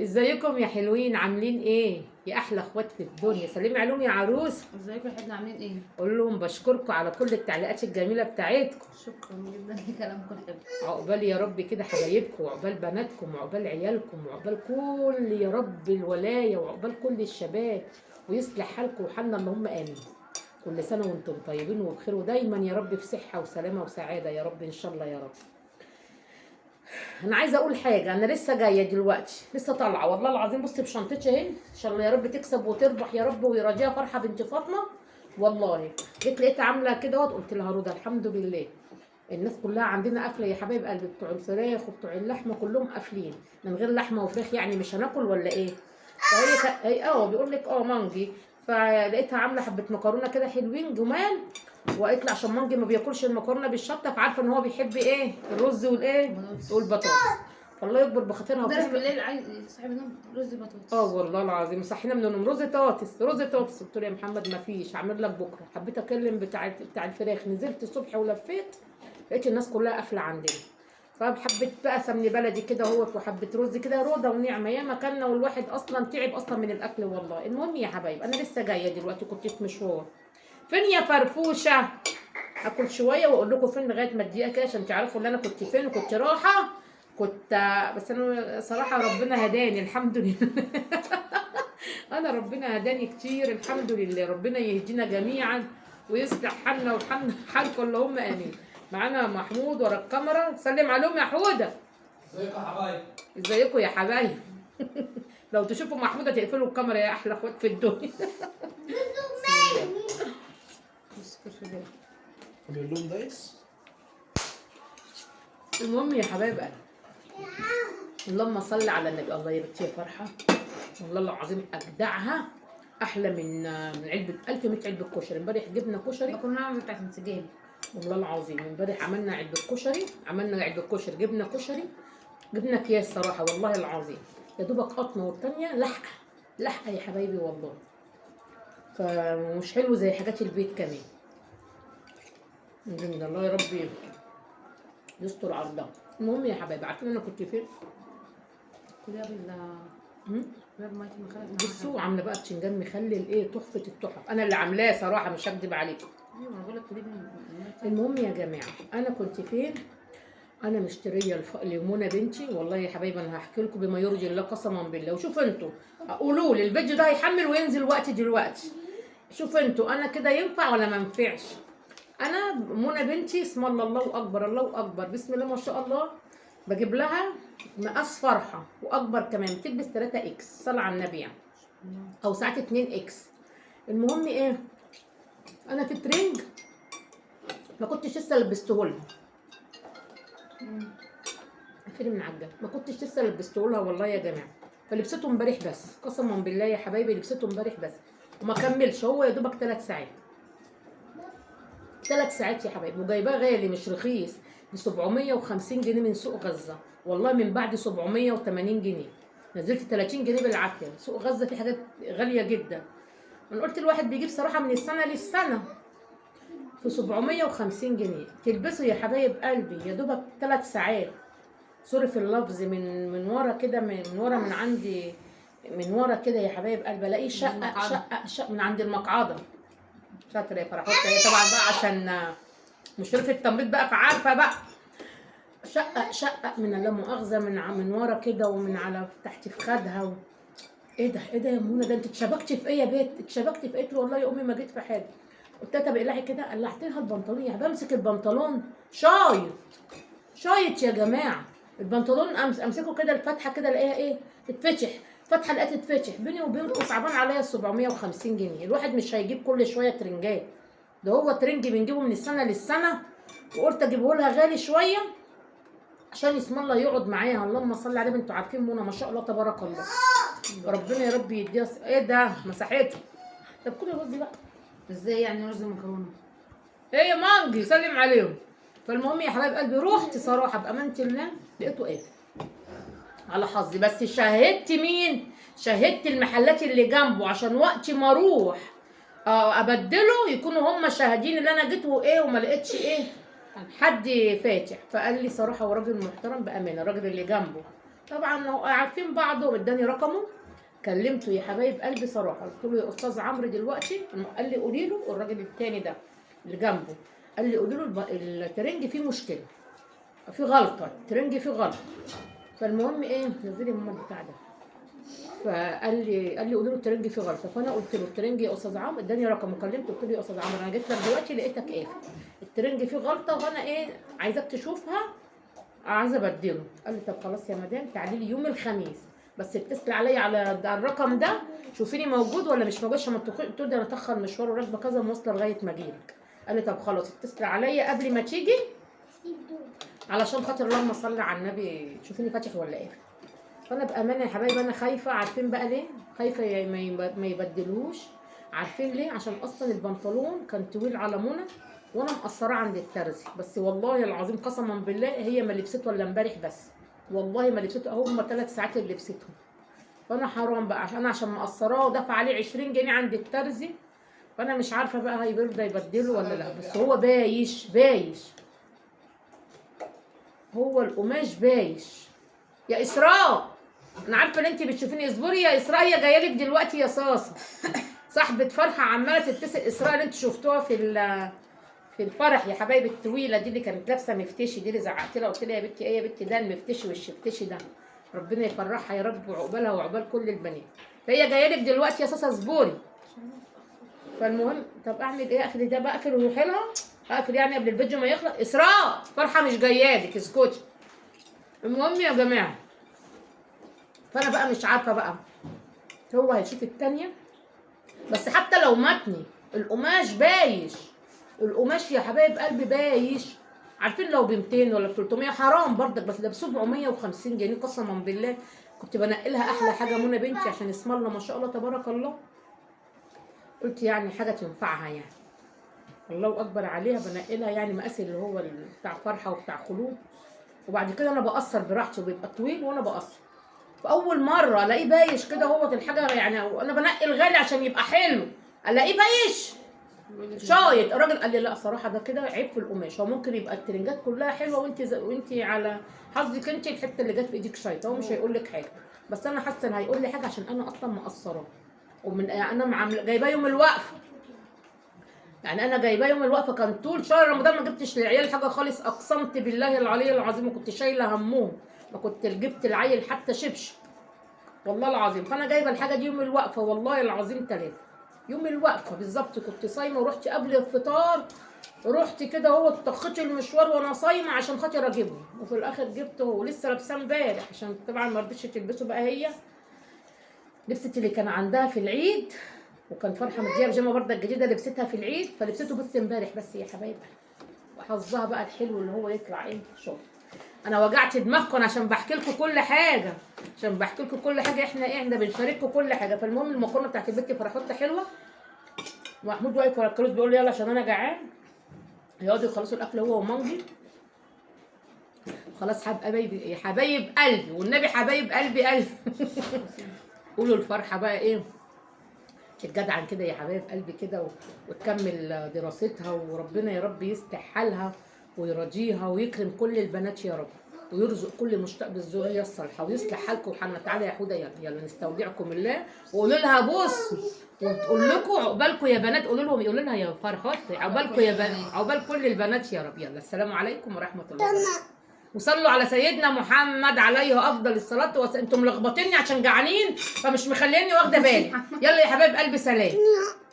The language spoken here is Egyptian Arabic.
ازيكم يا حلوين؟ عاملين ايه يا احلى اخوات في الدنيا؟ سلمي عليهم يا عروس. ازيكم يا حبنا، عاملين ايه؟ قول لهم بشكركم على كل التعليقات الجميلة بتاعتكم. شكرا جدا لكلامكم الحلو. عقبال يا رب كده حبايبكم، وعقبال بناتكم، وعقبال عيالكم، وعقبال كل يا رب الولاية، وعقبال كل الشباب، ويصلح حالكم وحالنا، اللهم امين. كل سنة وانتم طيبين وبخير، ودايما يا رب في صحة وسلامه وسعادة يا رب ان شاء الله يا رب. انا عايزه اقول حاجة، انا لسه جاية دلوقتي، لسه طالعه والله العظيم. بصي بشنطتي اهي، ان شاء الله يا رب تكسب وتربح يا رب، ويراضيها فرحه بنت فاطمة. والله جيت لقيتها عامله كده اهوت، قلت لها رضا الحمد لله الناس كلها عندنا قافله يا حبايب قلبي، بتوع الفراخ وبتوع اللحمة كلهم قافلين، من غير لحمه وفراخ يعني مش هناكل ولا ايه؟ فهي هي بيقول لك مانجي. فلقيتها عامله حبه مكرونه كده حلوين جمال، وقالت لي عشان مانجي ما بياكلش المكرونه بالشطه، فعارفه ان هو بيحب ايه؟ الرز والايه؟ والبطاطس. فالله يكبر بخاطرها. امبارح بالليل عايز صاحب النوم رز بطاطس. والله العظيم صحينا من النوم رز طاطس رز طاطس. قلت له يا محمد ما فيش، هعمل لك بكره. حبيت اكلم بتاع الفراخ، نزلت الصبح ولفيت لقيت الناس كلها قافله عندنا. فحبيت بقى سمن بلدي كده اهوت، وحبه رز كده روضة ونعمه ياما كلنا، والواحد اصلا تعب اصلا من الاكل والله. المهم يا حبايب انا لسه جاية دلوقتي، كنت في مشوار. فين يا فرفوشه؟ اكل شوية واقول لكم فين لغاية ما الدقيقة كده عشان تعرفوا ان انا كنت فين وكنت رايحة. كنت بس انا صراحة ربنا هداني الحمد لله. انا ربنا هداني كتير الحمد لله. ربنا يهدينا جميعا ويصلح حالنا وحالنا حالكم، اللهم امين. معانا محمود ورا الكاميرا، سلم عليهم يا حوده. ازيكم يا حبايب؟ ازيكم يا حبايب؟ لو تشوفوا محمود هتقفلوا الكاميرا يا احلى اخوات في الدنيا. عامل لهم دايس. المهم يا حبايب قلبي اللهم صل على النبي. الله يا بنتي يا فرحه والله العظيم اجدعها احلى من علبة 1100 علبة كشري. امبارح جبنا كشري، مكرونه بتاعت انسجام والله العظيم. امبارح عملنا علبة كشري، عملنا علبة كشري، جبنا كشري، جبنا اكياس صراحة والله العظيم يا دوبك قطمه والتانية لحقه لحقه يا حبايبي والله. فمش حلو زي حاجات البيت كمان. جميل الله يا ربي يستر عرضها. المهم يا حبايبي عارفين انا كنت فين؟ كلها مم؟ كلها بميه المخلل. بصوا عامله بقى بتنجان مخلل ايه تحفة التحف، انا اللي عاملاه صراحة مش هكدب عليكم. ايوه انا بقول لك كلها المهم يا جماعة انا كنت فين؟ انا مشتريه لمنى بنتي. والله يا حبايبي انا هحكي لكم بما يرضي الله قسما بالله. وشوفوا انتوا قولوا لي الفيديو ده هيحمل وينزل وقت دلوقتي. شوفوا انتوا انا كده ينفع ولا ما ينفعش؟ انا منى بنتي اسم الله الله اكبر الله اكبر بسم الله ما شاء الله، بجيب لها مقاس فرحه واكبر كمان، بتلبس 3 X صلى على النبي يعني، او ساعات 2 X. المهم ايه، انا في ترنج ما كنتش لسه لبسته لها، فيلم من عجب، ما كنتش لسه لبسته لها والله يا جماعة. فلبسته امبارح بس، قسما بالله يا حبايبي لبسته امبارح بس وما كملش، هو يا دوبك 3 ساعات. 3 ساعات يا حبايبي. وجايباه غالي مش رخيص ب 750 جنيه من سوق غزة، والله من بعد 780 جنيه نزلت 30 جنيه بالعافية. سوق غزة فيه حاجات غالية جدا. انا قلت الواحد بيجيب صراحة من السنة للسنة في 750 جنيه. تلبسه يا حبايب قلبي يا دوبك 3 ساعات. sorry في اللفظ، من ورا كده، من ورا، من عندي، من ورا كده يا حبايب قلبي الاقيه شقق شقق شقق من عند المقعده. شاطرة يا فرحوتة. هي طبعا بقى عشان مشرفة التمريض بقى فعارفه بقى. شقق شقق من لا مؤاخذة من ورا كده ومن على تحت في خدها ايه ده ايه ده يا منى، ده انت اتشبكتي في ايه يا بيت؟ اتشبكتي في ايه؟ والله يا امي ما جيت في حاجة. قلت لها طب اقلعي كده، قلعت لها البنطلون. يعني بمسك البنطلون شايط شايط يا جماعة. البنطلون امسكه كده الفتحة كده الاقيها ايه؟ تتفتح، فتحه لقيتها تتفتح. بيني وبينكم صعبان عليا 750 جنيه. الواحد مش هيجيب كل شوية ترنجات، ده هو ترنج بنجيبه من السنة للسنة. وقلت اجيبه لها غالي شوية عشان اسم الله يقعد معاها. اللهم صل على النبي. انتوا عارفين منى ما شاء الله تبارك الله، ربنا يا رب يديها ايه ده مساحتها. طب كل الرز بقى ازاي يعني رز مكرونه؟ ايه يا مانجي سلم عليهم. فالمهم يا حبايب قلبي رحت صراحة بامانه الله لقيته قافل على حظي. بس شاهدت مين؟ شاهدت المحلات اللي جنبه عشان وقت ما اروح ابدله يكونوا هم شاهدين اللي انا جيت وايه وما لقيتش ايه حد فاتح. فقال لي صراحة هو راجل محترم بامانه، الراجل اللي جنبه طبعا عارفين بعض، واداني رقمه. كلمته يا حبايب قلبي صراحة، قلت له يا استاذ عمرو دلوقتي، قال لي قولي له، الراجل التاني ده اللي جنبه قال لي قولي له الترنج فيه مشكلة، في غلطه، الترنج فيه غلطه. فالمهم ايه، نزلي ماما البتاع ده. فقال لي، قال لي قولي له الترنج فيه غلطه. فانا قلت له الترنج يا استاذ عمرو، اداني رقم وكلمته، قلت له يا استاذ عمرو انا جيت لك دلوقتي لقيتك قافل، الترنج فيه غلطه، وانا ايه عايزاك تشوفها، عايزه ابدله. قال لي طب خلاص يا مدام تعالي لي يوم الخميس، بس اتصلي عليا على الرقم ده شوفيني موجود ولا مش موجود، عشان ما تقول ده انا اتاخر مشوار وراكبه كذا مواصلة لغاية ما اجيلك. قال لي طب خلاص اتصلي عليا قبل ما تيجي علشان خاطر اللهم صل على النبي شوفيني فاتح ولا قافل. فانا بامانه يا حبايبي انا خايفة. عارفين بقى ليه خايفة؟ ما يبدلوش. عارفين ليه؟ عشان اصلا البنطلون كان طويل على منى، وانا مقصرة عند الترزي، بس والله العظيم قسما بالله هي ما لبسته الا امبارح بس، والله ما لبسته، هم 3 ساعات اللي لبستهم. فانا حرام بقى، عشان انا عشان مقصراه ودفع عليه 20 جنيه عند الترزي، فانا مش عارفه بقى هيرضى يبدله ولا لا. بس هو بايش بايش، هو القماش بايش يا اسراء. انا عارفه ان انت بتشوفيني، اصبري يا اسراء، هي جاية لك دلوقتي يا صاصه. صاحبه فرحه عماله تتصل، اسراء اللي انت شفتوها في الفرح يا حبايبي، الطويلة دي اللي كانت لابسه مفتشي دي، اللي زعقت لها قلت لها يا بنتي ايه يا بنتي ده المفتشي والشفتشي ده، ربنا يفرحها يا رب وعقبالها وعقبال كل البنات. فهي جاية لك دلوقتي يا صاصه، اصبري. فالمهم طب اعمل ايه؟ اقفل ده بقى، اقفل وروحي لها، اقفل يعني قبل الفيديو ما يخلص. اسراء فرحه مش جاية لك، اسكتي. المهم يا جماعة، فانا بقى مش عارفه بقى هو هيشوف التانية، بس حتى لو متني القماش بايش، القماش يا حبايب قلبي بايش. عارفين لو ب 200 ولا ب 300 حرام برضك، بس ده ب 750 جنيه قسما بالله. كنت بنقلها احلى حاجة منى بنتي عشان اسم الله ما شاء الله تبارك الله، قلت يعني حاجة تنفعها يعني، الله اكبر عليها، بنقلها يعني مقاس اللي هو بتاع فرحه وبتاع خلود. وبعد كده انا بقصر براحتي وبيبقى طويل وانا بقصر. فاول مرة الاقيه بايش كده هو الحاجة يعني، وانا بنقي الغالي عشان يبقى حلو، الاقيه بايش شايط. الراجل قال لي لا صراحة ده كده عيب في القماش، هو ممكن يبقى الترنجات كلها حلوة وانت على حظك انت الحتة اللي جت في ايدك شايطه، هو مش هيقول لك حاجة، بس انا حاسه ان هيقول لي حاجة عشان انا اصلا مقصراه، ومن انا عامله جايباه يوم الوقفة، يعني انا جايباه يوم الوقفة، كان طول شهر رمضان ما جبتش للعيال حاجة خالص، اقسمت بالله العلي العظيم ما كنت شايله همهم، ما كنت جبت العيل حتى شبشب والله العظيم. فانا جايبه الحاجة دي يوم الوقفة والله العظيم 3 يوم الوقفة بالظبط، كنت صايمه ورحت قبل الفطار، رحت كده هو طخيت المشوار وانا صايمه عشان خاطر اجيبه، وفي الاخر جبته ولسه لابساه امبارح، عشان طبعا ما رضتش تلبسه بقى، هي لبست اللي كان عندها في العيد، وكان فرحه مديها بيجامه برده الجديدة لبستها في العيد، فلبسته بس امبارح بس يا حبايب. وحظها بقى الحلو اللي هو يطلع ايه شغل. انا وجعت دماغكم عشان بحكي لكم كل حاجة، عشان بحكي لكم كل حاجة، احنا ايه احنا بنشارككم كل حاجة. فالمهم المكرونه بتاعت البت فرحتها حلوة، محمود واقف ورا الكاروز بيقول لي يلا عشان انا جعان، يقعدوا يخلصوا الاكل هو ومانجي. خلاص حبايبي يا حبايب قلبي والنبي حبايب قلبي قلبي قولوا الفرحة بقى ايه، تتجدعن كده يا حبايب قلبي كده وتكمل دراستها، وربنا يا رب يصلح حالها ويرضيها ويكرم كل البنات يا رب، ويرزق كل مشتاق بالذريه الصالحة، ويصلح حالكم وحالنا. تعالى يا حوده يلا يلا نستودعكم الله، وقولوا لها بص وتقول لكم عقبالكم يا بنات، قولوا لهم، يقولوا لها يا فرحات عقبالكم يا بنات، عقبال كل البنات يا رب. يلا السلام عليكم ورحمة الله وبركاته، وصلوا على سيدنا محمد عليه افضل الصلاة والسلام. انتم ملخبطيني عشان جعانين فمش مخليني واخده بالي. يلا يا حبايب قلبي سلام.